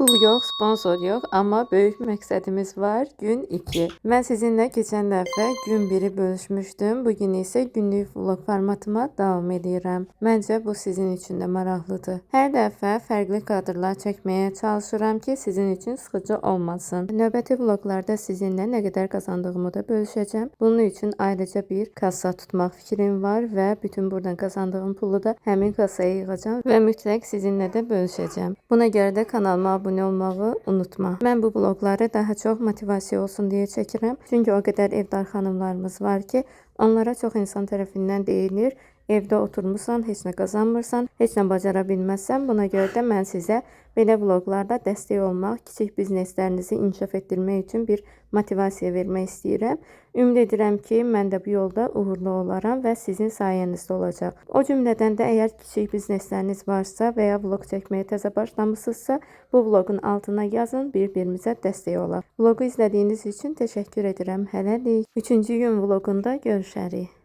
Pul yox, sponsor yox, amma böyük məqsədimiz var. Gün 2. Mən sizinlə keçən dəfə gün 1-i bölüşmüşdüm. Bu gün isə günlük vlog formatıma davam edirəm. Məncə bu sizin üçün də maraqlıdır. Hər dəfə fərqli kadrlar çəkməyə çalışıram ki, sizin üçün sıxıcı olmasın. Növbəti vloglarda sizinlə nə qədər qazandığımı da bölüşəcəm. Bunun üçün ayrıca bir kassa tutmaq fikrim var və bütün buradan qazandığım pulu da həmin kasaya yığacağam və mütləq sizinlə də bölüşəcəm. Buna görə də kanalıma abunə olmağı unutma. Mən bu vlogları daha çox motivasiya olsun deyə çəkirəm. Çünki o qədər evdar xanımlarımız var ki, onlara çox insan tərəfindən deyilir, evdə oturmusan, heç nə qazanmırsan, heç nə bacara bilməzsən. Buna görə də mən sizə belə vloglarda dəstək olmaq, kiçik bizneslərinizi inkişaf etdirmək üçün bir motivasiya vermək istəyirəm. Ümid edirəm ki, mən də bu yolda uğurlu olaram və sizin sayənizdə olacaq. O cümlədən də əgər kiçik biznesləriniz varsa və ya vlog çəkməyə təzə başlamısınızsa, bu vloqun altına yazın, bir-birimizə dəstək olaq. Vloqu izlədiyiniz üçün təşəkkür edirəm. Hələlik. 3-cü gün vloqunda görüşərik.